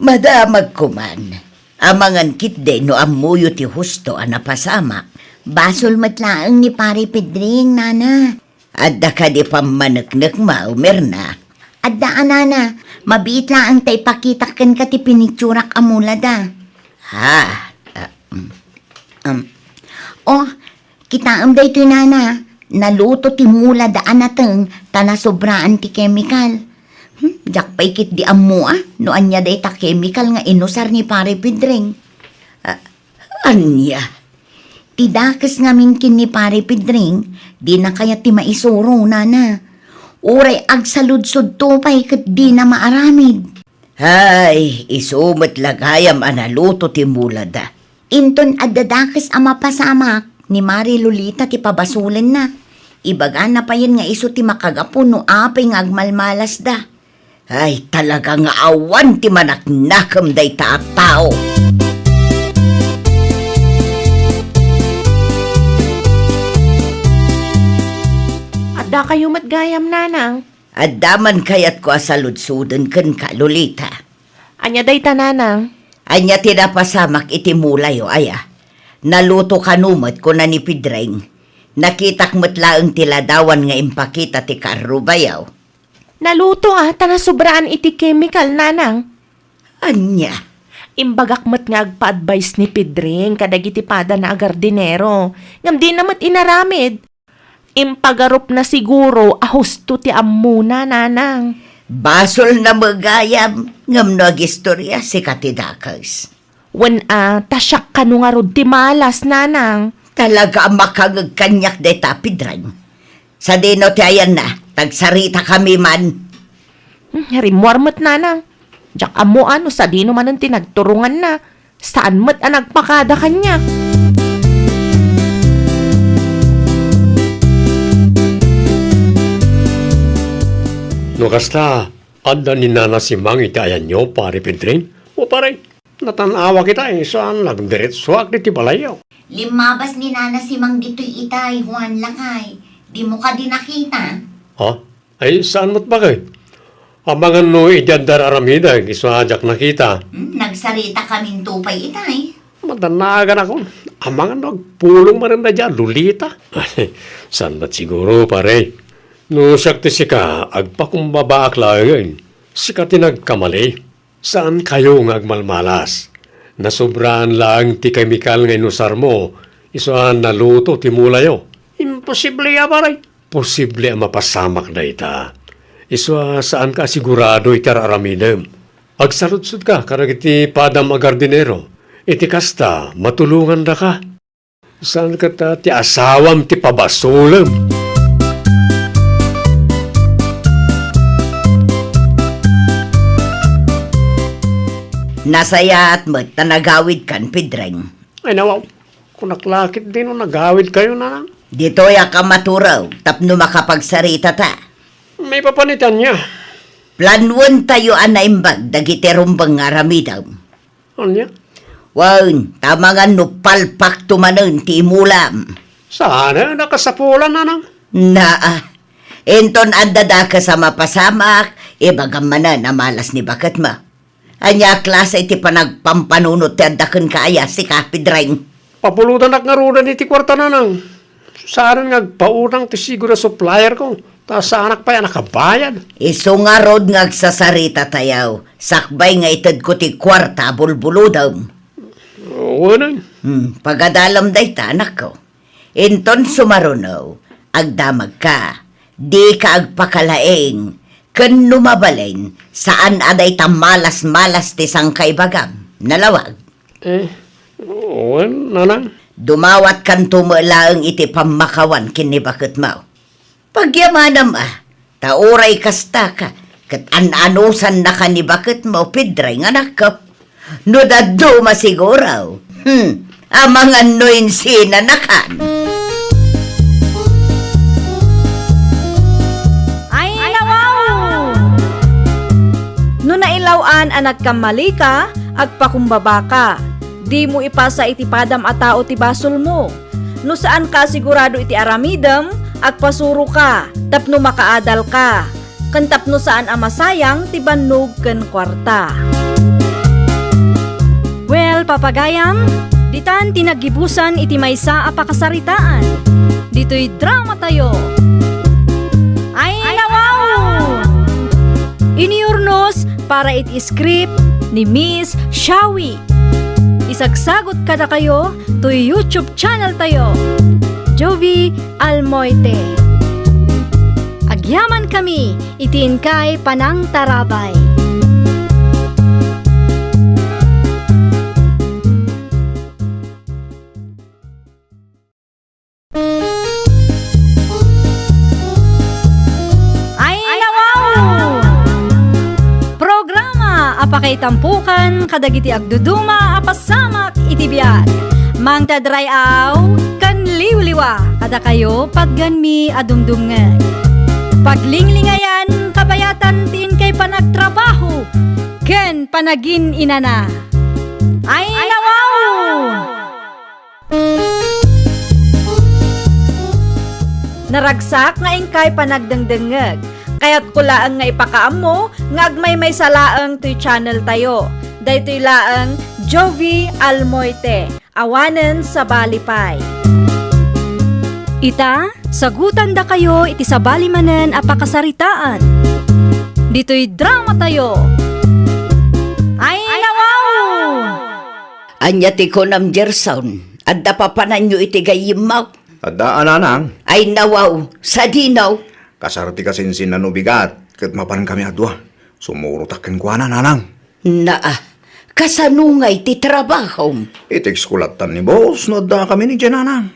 Madamagko man. Amangan ketdi no ammoyo ti husto a napasamak. Basol met laeng ni Pare Pedring, Nana. Adda kadi pammaneknekmo, Mirna? Adda a, Nana. Mabiit laeng ta ipakitak kenka ti pinitsurak a mulada. Ha? Ah, mm. Um. Oh, kitaem daytoy, Nana. Naluto ti mulada a nateng ta nasobraan ti kemikal. Hmm, diak pay ketdi ammo a no ania dayta kemikal nga inusar ni Pare Pedring. Ah, ania? Ti dakes ngamin ken ni Pare Pedring, dina kayat ti maisuro, Nana. Uray agsaludsodto pay ket dina maaramid. Hay, isu met la gayam a naluto ti mulada. Inton adda dakes a mapasamak, ni Mari Lolita ti pabasolenna. Ibagana payen nga isu ti makagapu no apay nga agmalmalasda. Ay, talaga nga awan ti manaknakem dayta a tao. Adda kayo met gayam, Nanang? Adda man kayatko a saludsoden kenka, Lolita. Ania dayta, Nanang? Ania ti napasamak iti mulayo, aya? Naluto kano met, kuna ni Pedring. Nakitak met laeng ti ladawan nga impakita ti karrubayo. Naluto a, ta nasobraan iti kemikal, Nanang. Ania? Imbagak met nga agpa-advise ni Pedring kadagiti padana a gardinero, ngem dina met inaramid. Impagarupna siguro a husto ti ammona, Nanang. Basolna met gayam, ngem no agistorya, sika ti dakes. Wen a, ta siak kano ngarud ti malas, Nanang. Talaga a makangeg kaniak dayta a Pedring. Sadino ti ayanna, ta agsaritakami man. Hmm, rimmuar met, Nanang. Diak ammo a no sadino manen ti nagturonganna. Saan met a nagpakada kaniak. No kasta, adda ni Nana Simang iti ayanyo, Pare Pedring? O, pare, natanawak itay, saan nagdiretsoak diti balayyo. Limmabas ni Nana Simang ditoy itay, Juan, lakay. Dimo kadi nakita? Ha? Ay, saan met baket? Amangan no idi adda aramidek, isu a diak nakita. Hmm, nagsarita kaminto pay itay. Madannagan akon. Amangan no agpulong manen dayta a Lolita. Ay, saan met siguro, pare. No siak ti sika, agpakumbabaak laengen. Sika ti nagkamali. Saankayo nga agmalmalas. Nasobraan laeng ti kemikal nga inusarmo, isu a naluto ti mulayo. Imposible a, pare. Posible a mapasamak dayta. Isu a saanka a sigurado iti ar-aramidem. Agsaludsodka kadagiti padam a gardinero. Iti kasta, matulongandaka. Saan ket a ti asawam ti pabasolem? Nasayaat met ta nagawidkan, Pedring. Ay, nawaw. Kunak la ketdi no nagawidkayo, Nanang. Ditoyak a maturew tapno makapagsaritata. Maipapan iti ania? Planuentayo a naimbag dagiti rumbeng nga aramidem. Ania? Wen, ta amangan no palpakto manen ti imulam. Saan, nakasapulan, Nanang? Naa. Inton adda dakes a mapasamak, ibagam manen a malas ni baketmo. Ania a klase iti panagpampanunot ti adda kenka aya, sika, Pedring? Papuludanak ngaruden iti kuarta, Nanang. Saan nga agpautang ti sigud a supplierko. Ta saanak pay a nakabayad. Isu ngarud nga agsasaritatayo, sakbay nga itedko ti kuarta a bulbulodem. Wen. Hmm, pagadalem dayta, anakko. Inton sumaruno, agdamagka. Dika agpakalaing, ken no mabalin, saan a dayta malas-malas ti sangkaibagam. Nalawag. Eh, wen, nanang. Dumawatkanto met laeng iti pammakawan ken ni baketmo. Pagyamanam a, ta uray kasta ka, ket an-anusannaka ni baketmo, Pedray nga anakko. No dadduma siguro, hmm, amangan no insinanakan. Ay, nawaw! No nailaw-an a nagkammalika, agpakumbabaka. Dimo ipasa iti padam a tao ti basolmo. No saanka a sigurado iti aramidem, agpasuroka tapno makaadalka, ken tapno saan a masayang ti bannog ken kuarta. Well, papagayam, ditan ti naggibusan iti maysa a pakasaritaan. Ditoy dramatayo. Ay, nawaw! Iniyurnos para iti script ni Miss Shawi. Isagsagot kadakayo toy YouTube channel tayo, Jovi Almoite. Agyaman kami iti inkay panangtarabay. Ay, nawaw! Programa a pakaitampokan kadagiti agduduma a pasamak iti biag. Mangted ray-aw ken liwliwa kadakayo patgenmi a dumdumngeg. Paglinglingayan, kabayatan ti inkay panagtrabaho ken panagin-inana. Ay, nawaw! Naragsak nga inkay panagdengdengngeg. Kayatko laeng nga ipakaammo nga agmaymaysa laeng toy channel tayo. Daytoy laeng Jovi Almoite, awanen sabali pay. Ita, sagutandakayo iti sabali manen a pakasaritaan. Ditoy dramatayo. Ay, nawaw! Ania ti kunam, Gerson? Adda papananyo iti gayyemmo? Adda a, nanang. Ay, nawaw, sadino? Kasar ti kasinsinan no bigat, ket mapankami a dua. Sumurotak kenkuana, nanang. Naa, kasano ngay ti trabahom? I-text ko lattan ni boss no adda kami ni Jenanang.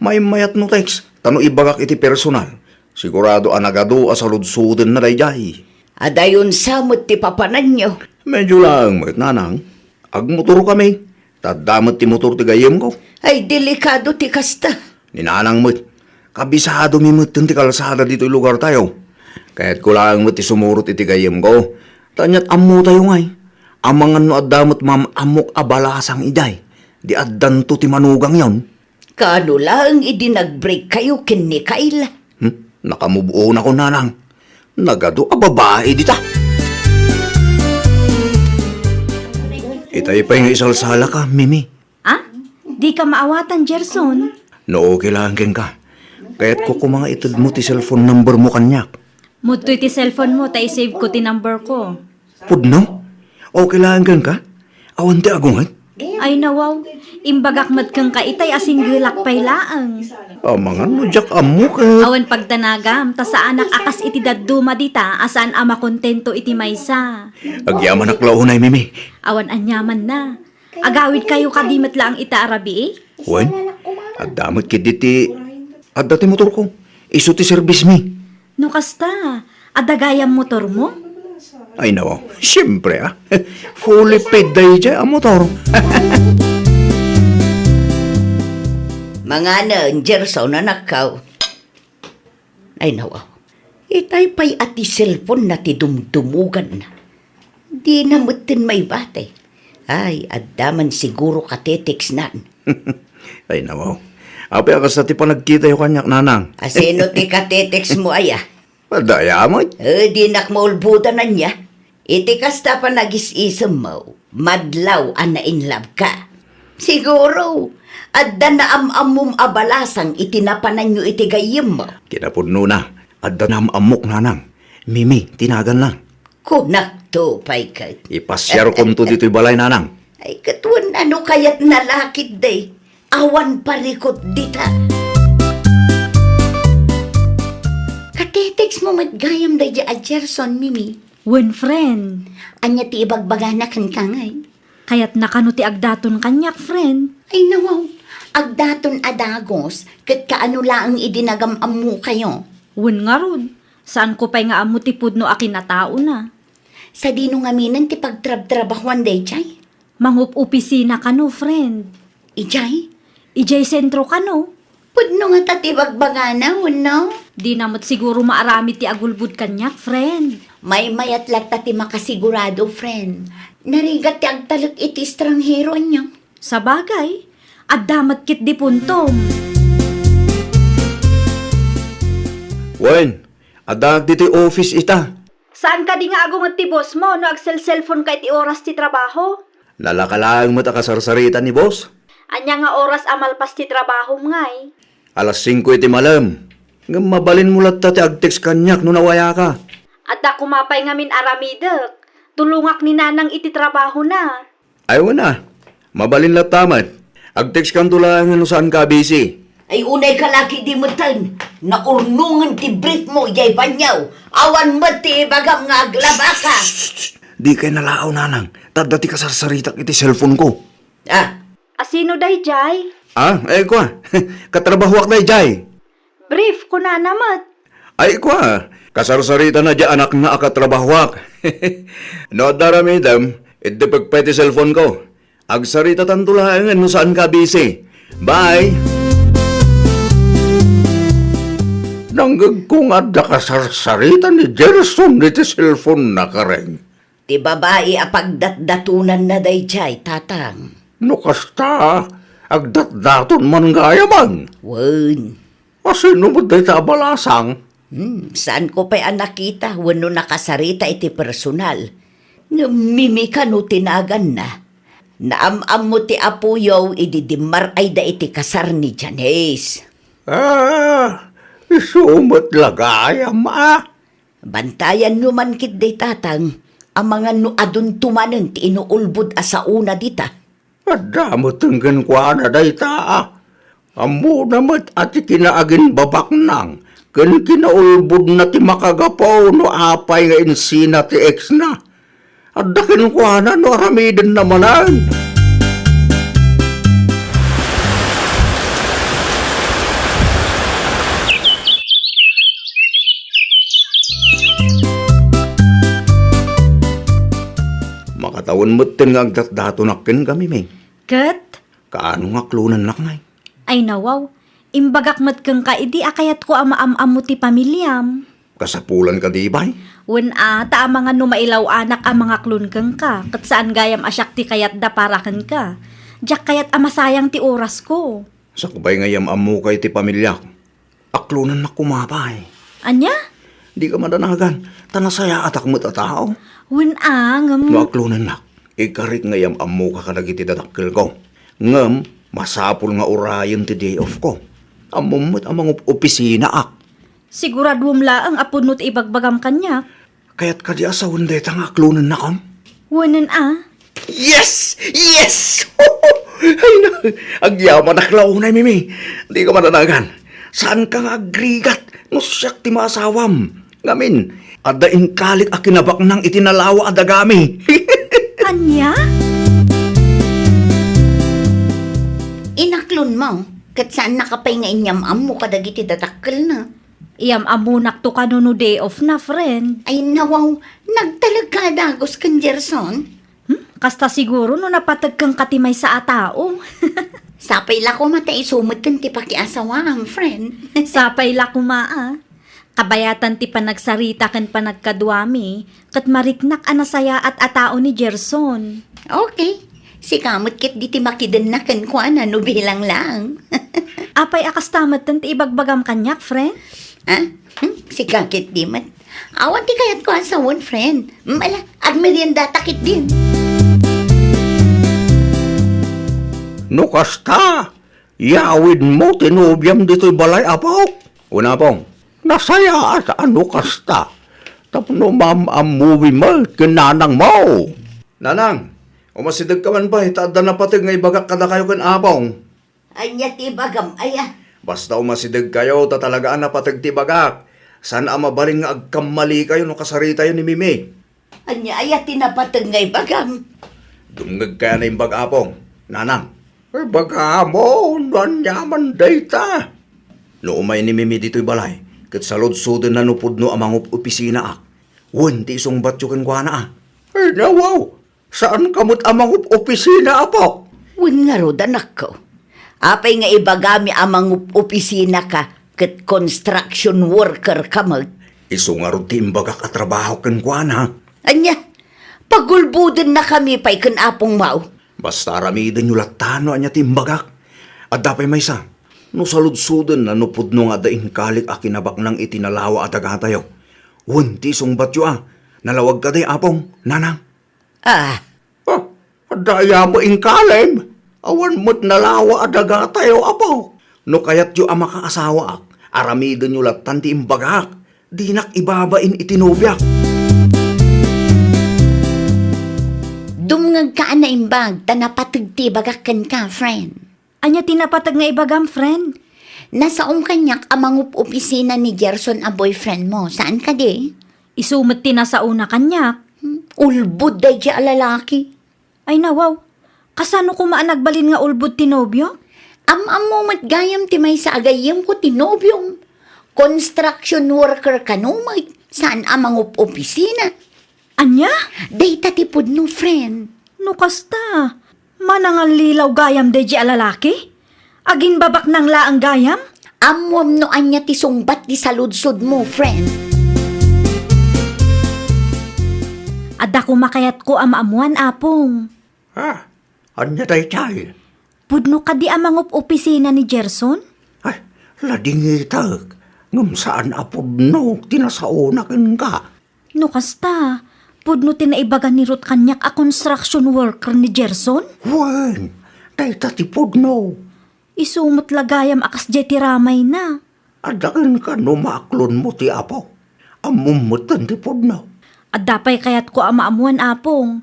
Maimmayat no text, ta no ibagak iti personal, sigurado a nagadu a saludsodenna daydiay. Adayon sa met ti papananyo? Medyo laeng met, nanang. Agmotor kami. Ta adda met ti motor ti gayyemko. Ay, delikado ti kasta. Ni nanang met, kabisadomi metten ti kalsada ditoy lugartayo. Kayatko laeng met ti sumurot iti gayyemko. Ta aniat ammotayo ngay, amangan no adda met maam-ammok a balasang idiay, di addanto ti manugangyon. Kaano laeng idi nag-break kayo ken ni Kyle? Hmm? Nakamove on ako, nanang. Nagadu a babai dita. Itay pay nga isalsalaka, Mimi. Ah? Dika maawatan, Gerson? No, okay lang kenka. Kayatko koma nga itedmo ti cellphone number mo kaniak. Mudtoy ti cellphone mo, ta i-save ko ti number ko. Pudno? Okay lang kenka? Awan ti agunget? Ay, nawaw. Imbagak met kenka itay a singgelak pay laeng. Amangan no diak ammo ket. Awan pagdanagam, ta saanak a kas iti dadduma dita a saan a makontento iti maysa. Agyamanak la unay, Mimi. Awan aniamanna. Agawidkayo kadi met laeng ita a rabii? Wen, adda met ketdi ti, adda ti motorko. Isu ti serbismi. No kasta, adda gayam motormo? Ay, nawaw. Siempre, ah. Fully paid daydiay a motor. Manganen, Gerson, anakko. Ay, nawaw. Itay pay a ti cellphone na ti dumdumuganna. Dina metten maibati. Ay, adda man siguro katetextnan. Ay, nawaw. Apay a kasta ti panagkitayo kaniak, nanang? Asino ti katetext mo aya? Adda aya met? Eh, dinak maulbodan ania. Iti kasta panagis-isemmo, madlaw a na-in love ka. Siguro, adda naam-ammom a balasang iti napananyo iti gayyemmo. Kinapudnona, Adda naam-ammok, nanang. Mimi ti naganna. Kunakto pay ket. Ipasiarkonto ditoy balay, nanang. Ay, ket wen ano kayatna la ketdi? Awan parikut dita. Katetext mo met gayam daydi a Gerson, Mimi. Wen, friend. Ania ti ibagbagana kenka ngay? Kayatna kano ti agdaton kaniak, friend? Ay, nawaw. Agdaton a dagus, ket kaano laeng idi nagam-ammokayo? Wen ngarud, saanko pay nga ammo ti pudno a kinataona. Sadino ngaminen ti pagtrabtrabahuan daydiay? Mangup-opisina kano, friend. Idiay? Idiay sentro kano? Pudno ngata ti bagbagana, wenno? Dina met siguro maaramid ti agulbod kaniak, friend. Maymayat latta ti makasigurado, friend. Narigat ti agtalek iti estranghero, ania? Sabagay, adda met ketdi puntom. Wen, addaak ditoy office ita. Saan kadi nga agunget ti boss mo no agselselfonka iti oras ti trabaho? Nalaka laeng met a kasarsarita ni boss. Ania nga oras a malpas ti trabahom ngay? Alas singko iti malem. Ngem mabalinmo latta ti agtext kaniak no nawayaka. Adda koma pay ngamin aramidek. Tulongak ni nanang iti trabahona. Ay, wen a. Mabalin latta met. Agtextkanto laengen no saanka a busy. Ay, unayka la ketdi metten. Naurnongen ti brief mo idiay banio. Awan met ti ibagam nga aglabaka. Dikay nalaaw, nanang. Ta adda ti kasarsaritak iti cellphone ko. Ah. A sino daydiay? Ah, ay, kua. Katrabahoak daydiay. Brief, kunana met. Ay, kua, kasarsaritana diay anakna a katrabahoak. No adda aramidem, iddepek pay ti cellphone ko. Agsaritatanto laengen no saanka a busy. Bye! Nanggegko nga adda kasarsarita ni Gerson iti cellphone na, Karen. Ti babai a pagdatdatonanna daydiay, Tatang. No kasta, agdatdaton man gayamen. Wen. A sino met dayta a balasang? Hmm, saanko pay a nakita wenno nakasarita iti personal. Ngem Mimi kano ti naganna. Naam-ammo ti apoyo idi dimmar-ayda iti kasar ni Janice. Ah, isu met la gayam, a. Bantayanyo man ketdi, Tatang, amangan no adunto manen ti inuulbod a saona dita. Adda metten kenkuana dayta, a. Ammona met a ti kinaaginbabaknang ken kinaulbodna ti makagapu no apay nga insina ti ex na. Adda kenkuana no aramidenna manen. Makatawen metten nga agdatdatonak kenka, Mimi. Ket? Kaano nga aklonennak ngay? Ay, nawaw. Imbagak met kenka idi a kayatko a maam-ammo ti pamiliam. Kasapulan kadi pay? Wen a, ta amangan no mailaw-anak a mangaklon kenka, ket saan gayam a siak ti kayatda para kenka. Diak kayat a masayang ti orasko. Sakbay nga iyam-ammokay ti pamiliak, aklonennak koma pay. Ania? Dika madanagan, ta nasayaatak met a tao. Wen a, ngem. No aklonennak, ikarik nga iyam-ammoka kadagiti dadakkelko. Ngem, masapul nga urayen ti day off ko. Ammom met a mangup-opisinaak. Siguraduem laeng a pudno ti ibagbagam kaniak. Kayat kadi a sawen dayta nga aklonennakon? Wenen a. Yes! Yes! Ay na, agyamanak la unay, Mimi. Dika madanagan. Saanka nga agrigat no siak ti maasawam. Ngamin, adda inkalik a kinabaknang iti nalawa a dagami. Ania? Inaklon mo, ket saannaka pay nga inyam-ammo kadagiti dadakkelna. Iyam-ammonakto kano no day off na, friend. Ay, nawaw, nagtalekka a dagus ken Gerson? Hmm? Kasta siguro no napateg kenka ti maysa a tao. Sapay la koma ta isu metten ti pakiasawaam, friend. Sapay la koma, a. Kabayatan ti panagsarita ken panagkaduami, ket mariknak a nasayaat a tao ni Gerson. Okay. Sika met ketdi ti makidenna kenkuana no bilang laeng. Apay a kasta metten ti ibagbagam kaniak, friend? Ah? Hmm? Sika ketdi met. Awan ti kayatko a sawen, friend. Hmm, ala, agmeriendata ketdin. No kasta, yawidmo ti nobiam ditoy balay, Apo. Una, Apong. Ta sayaat a no kasta, tapno maam-ammomi met ken nanangmo. Nanang, umasidegka man pay, ta adda napateg nga ibagak kadakayo ken Apong. Ania ti ibagam, aya? Basta umasidegkayo, ta talaga a napateg ti ibagak. Saan a mabalin nga agkammalikayo no kasaritayo ni Mimi. Ania aya ti napateg nga ibagam? Dumngegkayo a naimbag, Apong, Nanang. Ibagam, no aniaman dayta. No umay ni Mimi ditoy balay, ket saludsodna no pudno a mangup-opisinaak. Wen ti isungbatyo kenkuana, a. Ay, nawaw. Saanka met a mangup-opisina, Apo? Wen ngarud, anakko. Apay nga ibagami a mangup-opisinaka ket construction worker ka met? Isu ngarud ti imbagak a trabaho kenkuana. Ania? Pagulbodennakami pay ken Apong Mao? Basta aramidenyo latta no ania ti imbagak. Adda pay maysa, no saludsodenna no pudno nga adda inkalik a kinabaknang iti nalawa a dagatayo. Wen ti isungbatyo, a. Nalawag kadi, Apong, Nanang? Ah. Ah, adda aya met inkalim? Awan met nalawa a dagatayo, Apo. No kayatyo a makaasawaak, aramidenyo lattan ti imbagak. Dinak ibabain iti nobiak. Dumngegka a naimbag, ta napateg ti ibagak kenka, friend. Ania ti napateg nga ibagam, friend? Nasaom kaniak a mangup-opisina ni Gerson a boyfriend mo, saan kadi? Isu met ti nasaona kaniak. Hmm, ulbod daydi a lalaki. Ay, nawaw. Kasano koma a nagbalin nga ulbod ti nobiok? Am-ammo met gayam ti maysa a gayyemko ti nobiom. Construction worker kano met, saan a mangup-opisina. Ania? Dayta ti pudno, friend. No kasta, manangallilaw gayam daydi a lalaki? Agimbabaknang laeng gayam? Ammoam no ania ti sungbat ti saludsodmo, friend. Adda koma kayatko a maammoan, Apong. Ah, ania daytay? Pudno kadi a mangup-opisina ni Gerson? Ay, ladingitek, ngem saan a pudno ti nasaona kenka. No kasta, pudno ti naibaga ni Ruth kaniak a construction worker ni Gerson? Wen, dayta ti pudno. Isu met la gayam a kasdiay ti ramayna. Adda kenka no maaklonmo ti Apo. Ammom metten ti pudno. Adda pay kayatko a maammoan, Apong.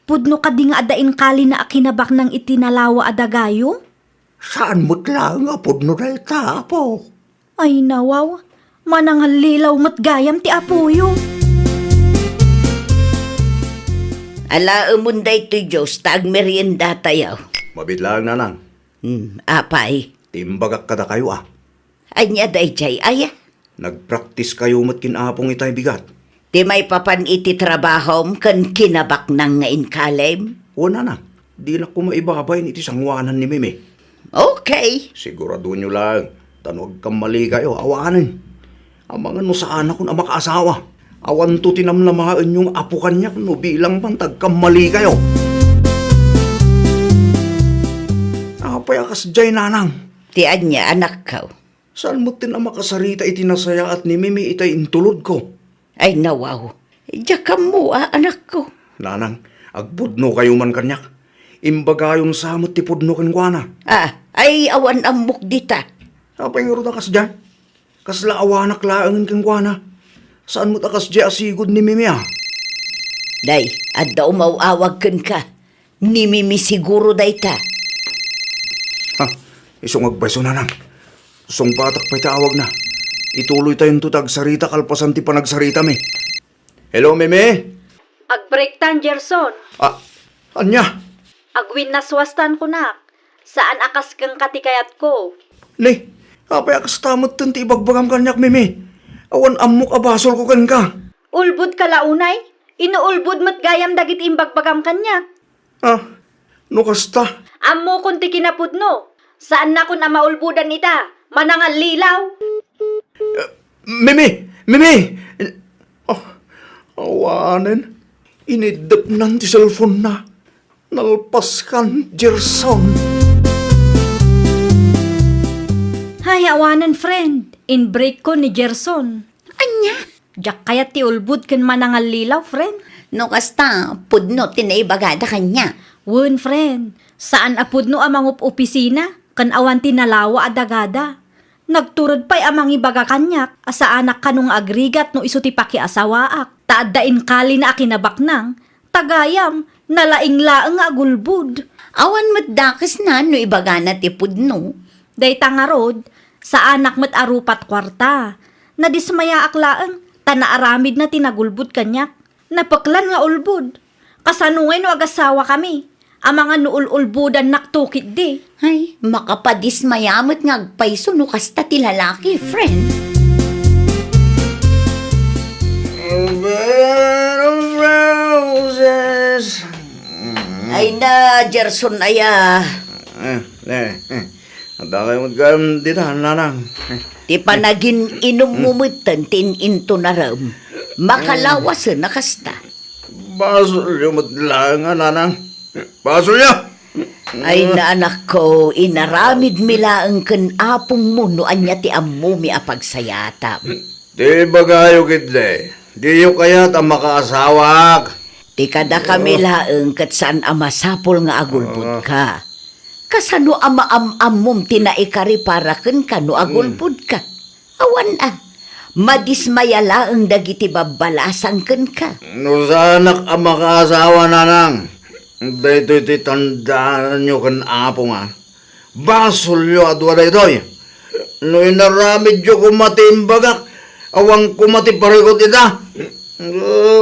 Pudno kadi nga adda inkalina a kinabaknang iti nalawa a dagayo? Saan met laeng a pudno dayta, Apo. Ay, nawaw. Manangallilaw met gayam ti apoyo. Alaemon daytoy, Diyos, ta agmeriendatayo. Mabiit laeng, Nanang. Hmm, apay? Ti imbagak kadakayo, a. Ania daydiay, aya? Nagpraktiskayo met ken Apong itay bigat. Ti maipapan iti trabahom ken kinabaknang nga inkalim? Wen, Nanang, dinak koma ibabain iti sangoanan ni Mimi. Okay. Siguradoenyo laeng, ta no agkammalikayo, awanen. Amangan no saanakon a makaasawa. Awanto ti namnamaenyo nga apo kaniak no bilang man ta agkammalikayo. Apay a kasdiay, Nanang? Ti ania, anakko? Saan metten a makasarita iti nasayaat ni Mimi itay intulodko? Ay, nawaw. Diak ammo, a, anakko. Nanang, agpudnokayo man kaniak. Imbagayon sa met ti pudno kenkuana. Ah, ay, awan ammok dita. Apay ngarud a kasdiay? Kasla awanak laengen kenkuana. Saan met a kasdiay a sigud ni Mimi, a? Day, adda umaw-awag kenka. Ni Mimi siguro dayta. Ha, isu nga agpayso, Nanang. Sungbatak pay ti awagna. Ituloytayonto ti agsarita kalpasan ti panagsaritami. Hello, Mimi? Agbreaktan, Gerson. Ah, ania? Agwinnaswastan kunak. Saan a kas kenka ti kayatko. Ni, apay a kasta metten ti ibagbagam kaniak, Mimi? Awan ammok a basolko kenka. Ulbodka la unay? Inuulbod met gayam dagiti imbagbagam kaniak. Ah, no kasta? Ammokon ti kinapudno. Saannakon a maulbodan ita. Manangallilaw. Eh, Mimi! Mimi! Ah, awanen. Iniddepnan ti cellphone-na. Nalpaskan, Gerson. Hay, awanen, friend. In-break ko ni Gerson. Ania? Diak kayat ti ulbod ken manangallilaw, friend. No kasta, pudno ti naibagada kaniak. Wen, friend. Saan a pudno a mangup-opisina, ken awan ti nalawa a dagada. Nagtured pay a mangibaga kaniak a saanak kano nga agrigat no isu ti pakiasawaak, ta adda inkalina a kinabaknang, ta gayam, nalaing laeng nga agulbod. Awan met dakesna no ibagana ti pudno. Dayta ngarud, saanak met a rupat kuarta. Nadismayaak laeng, ta naaramidna ti nagulbod kaniak. Napeklan nga ulbod. Kasano ngay no agasawakami? Amangan no ul-ulbodannakto ketdi. Ay, makapadismaya met nga agpayso no kasta ti lalaki, friend. A bed of roses. Ay na, Gerson aya. Eh, eh, eh. Adda kayo met gayam dita, nanang. Ti panagin-inummo metten ti in-intonarem. Makalawasen a kasta. Basolyo met laeng a, nanang. Basolyo! Ay na, anakko, inaramidmi laeng ken apongmo no ania ti ammomi a pagsayatam. Ti ibagayo ketdi, diyo kayat a makaasawaak. Ti kadakami laeng ket saan a masapul nga agulbodka. Kasano a maam-ammom ti naikari para kenka no agulbodka? Awan a. Madismaya laeng dagiti babbalasang kenka. No saanak a makaasawa, nanang, daytoy ti tandaanyo ken apong a. Basolyo a dua daytoy. No inaramidyo koma ti imbagak, awan koma ti parikut ita.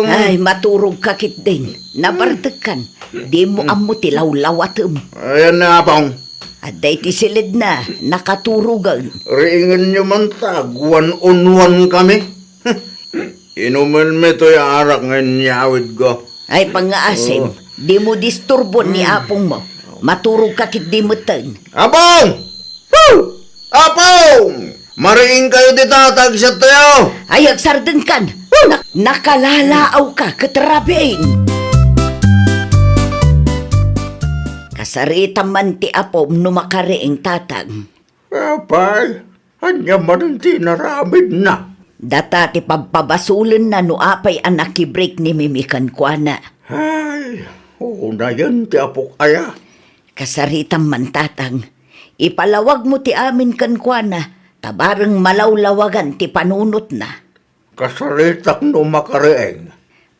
Ay, maturogka ketdin. Nabartekkan. Dimo ammo ti lawlawatem. Ayan na, apong. Adda iti siledna, nakaturogen. Riingenyo man ta, agwan-unwan kami. Inumenmi toy arak nga inyawidko. Ay, pangngaasim, dimo disturbon ni apongmo. Maturogka ketdi metten. Apong! Woo! Apong! Mariingkayo dita, ta agsiattayo! Ay, agsardengkan! Nak-, nakalalaawka ket rabiin! Kasaritam man ti apom no makariing, tatang. Apay, ania manen ti inaramidna? Data ti pabpabasolenna no apay a nakibreak ni Mimi kenkuana. Ay, unayen ti apok aya. Kasaritam man, tatang. Ipalawagmo ti amin kenkuana, ta bareng malawlawagan ti panunotna. Kasaritak no makariing.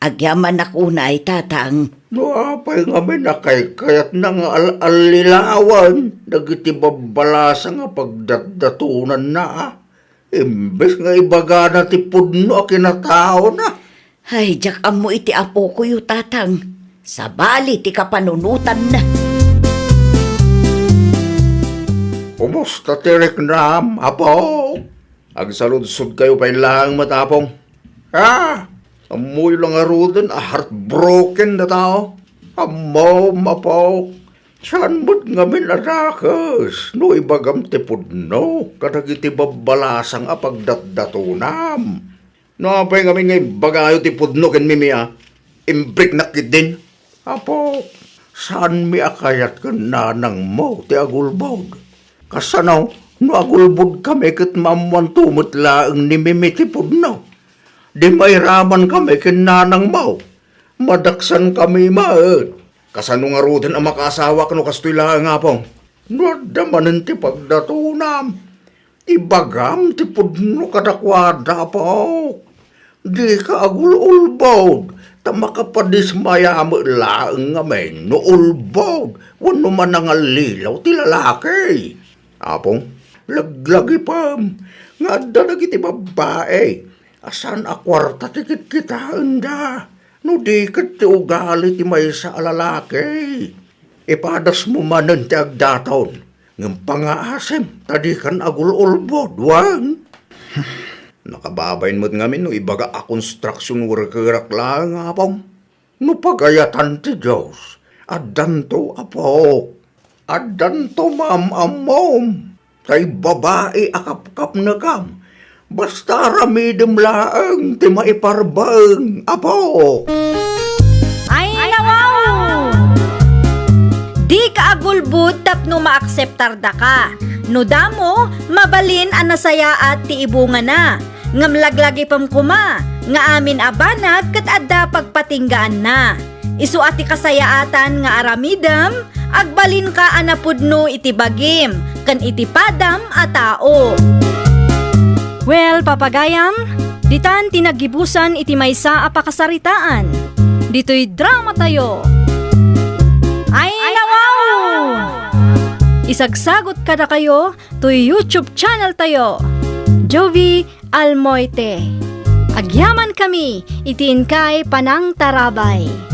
Agyamanak unay, tatang. No apay ngamin a kaykayatna nga al-allilawan dagiti babbalasang a pagdatdatonanna, a? Imbes nga ibagana ti pudno a kinataona. Ay, diak ammo iti apokoyo, tatang. Sabali ti kapanunotanna. Kumusta ti riknam, apo? Agsaludsodkayo pay laeng met, apong. Ah, ammoyo la ngaruden a heartbroken dataw. Ammom, apo. Saan met ngamin a dakes no ibagam ti pudno kadagiti babbalasang a pagdatdatonam. No apay ngamin nga imbagayo ti pudno ken Mimi a, imbriknak ketdin. Apo, saanmi a kayat ken nanangmo ti agulbod. Kasano no agulbodkami ket maammoanto met laeng ni Mimi ti pudno? Di mairamankami ken nanangmo. Madaksankami met. Kasano ngaruden a makaasawak no kastoy laeng, apong? No adda manen ti pagdatonam, ibagam ti pudno kadakuada, apok. Dika agul-ulbod, ta makapadismaya met laeng ngamin no ulbod wenno manangallilaw ti lalaki. Apong, laglagipem nga adda dagiti babbai a saan a kuarta ti kitkitaenda, no di ket ti ugali ti maysa a lalaki. Ipadasmo manen ti agdaton, ngem pangngaasim ta dikan agul-ulbod, wen? Nakababain met ngamin no ibaga a construction workerak laeng, apong. No pagayatan ti Dios, addanto, apok. Addanto maam-ammom. Kay babai a kapkapnekam. Basta aramidem laeng ti maiparbeng, apok. Ay, nawaw! Dika agulbod tapno maakseptardaka. No damo, mabalin a nasayaat ti ibungana. Ngem laglagipem koma nga amin a banag ket adda pagpatinggaanna. Isu a ti kasayaatan nga aramidem, agbalinka a napudno iti bagim ken iti padam a tao. Well, papagayam, ditan ti naggibusan iti maysa a pakasaritaan. Ditoy dramatayo. Ay, nawaw! Isagsagot kadakayo toy YouTube channel tayo, Jovie Almoite. Agyamankami iti inkay panangtarabay.